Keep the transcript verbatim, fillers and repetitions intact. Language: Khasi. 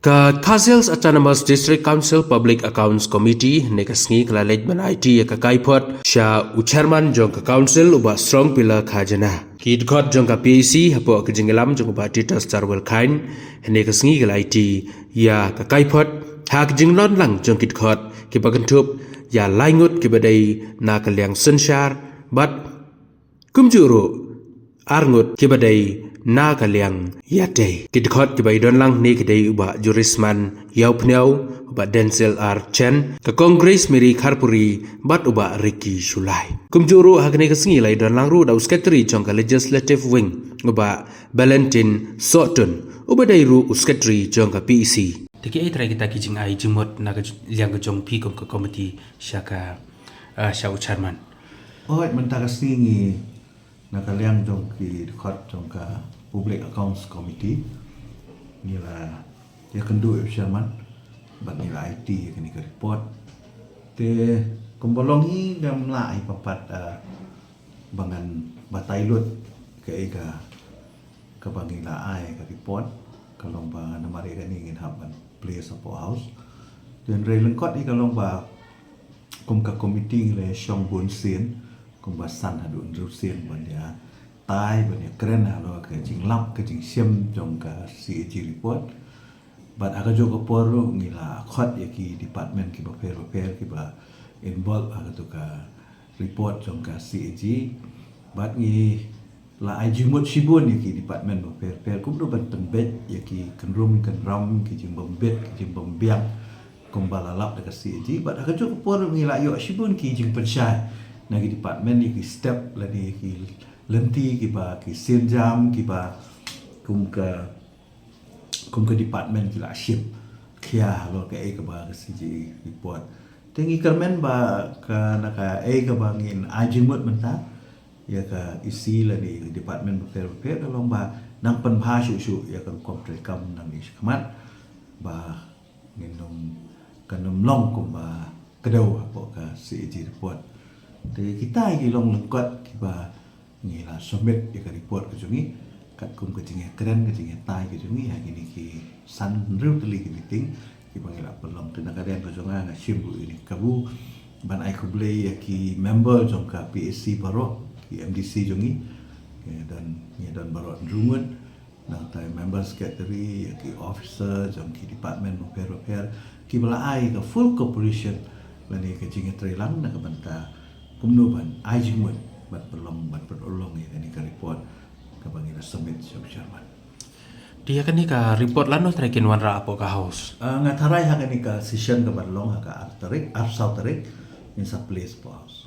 Ka Khasi Hills Autonomous District Council Public Accounts Committee ne ka sngi ka la leit ban aiti ïa ka kaiphod sha u chairman jong ka council u Bah Strongpiller Khajana. Ki dkhot jong ka P A C hapoh ka jingïalam jong u Bah Titus Tarwel Chyne, hynne ka sngi ka la aiti ïa ka kaiphod ha ka jingdon lang jong ki dkhot kiba kynthup ïa lai ngut kiba dei na ka liang synshar bad kumjuh ruh ar ngut kiba dei na ka liang ïadei. Ki dkhot kiba ïadon lang ne ki dei u Bah Jurisman Ïawphniaw, u Bah Denzil R Chen, ka Kong Grace Mary Kharpuri bad u Bah Ricky Shullai. Kumjuh ruh ha kane ka sngi la ïadon lang ruh da u secretary jong ka Legislative Wing, u Bah Valentin Sohtun, uba dei ruh u secretary jong ka P A C. Te kiei trai kita ki jingai jingmut na ka j-, liang ka jong phi kum ka committee sha ka, ah, sha u chairman? Oi, mynta ka sngi ngi na ka liang jong ki dkhot jong ka Public Accounts Committee ngi la ïakynduh ïa u chairman bad ngi la aiti ïa kane ka report. Te kumba long hi ngam lah hi papat, ah, ba ngan batai lut kaei ka, kaba ngi la ai ka report, ka long ba namar ïa kane ngin hap ban place hapoh House. Te hynrei lyngkot hi ka long ba kum ka committee ngi la shong bun sien, kumba san haduh hynriew sien ban ïa tai ban ïa kren halor ka jinglap ka jingshim jong ka C A G report. Bad ha kajuh ka por ruh ngi la khot ïa ki department kiba pher bapher kiba involve ha katu ka report jong ka C A G. Bad ngi la ai jingmut shibun ïa ki department bapher bapher kumno ban pynbeit ïa ki kynrum kynram, ki jingbym bit, ki jingbym biang kumba la lap da ka C A G. Bad ha kajuh ka por ruh ngi la ïoh shibun ki jingpynshai na ki department ïa ki step lane ïa ki lynti kiba, ki sienjam kiba kum ka, kum ka department ki la shim khia halor kaei kaba ka C A G report. Te ngi kyrmen ba ka na kaei kaba ngin ai jingmut mynta ïa ka E C lane ïa ka department bapher bapher ka long ba nang pynbha shuh shuh ïa ka rukom treikam nangne shakhmat ba ngin ym, kan ym long kumba kdew hapoh ka C A G report. Te kita ki long lyngkot kiba ngi la submit ïa ka report ka jong ngi katkum ka jingïakren, ka jingïatai ka jong ngi ha kine ki san hynriew tylli ki meeting kiba ngi la pynlong. Te na ka liang ka jong nga, nga shim ruh ïa kane ka kabu ban ai khublei ïa ki member jong ka P A C baroh, ki M D C jong ngi, ki don, ngi don baroh hynriew ngut, nangta member secretary, ïa ki officer jong ki department bapher bapher kiba la ai ka full cooperation lane ka jingïatreilang na ka bynta kumno ban ai jingmut ban pynlong, ban pynurlong ïa kane ka report kaba ngi la submit sha u chairman. Te ïa kane ka report lano trai kin wanrah hapoh ka House? Ah, nga tharai ha kane ka session kaba long ha ka ar tarik, ar saw tarik, ngin sa place hapoh House.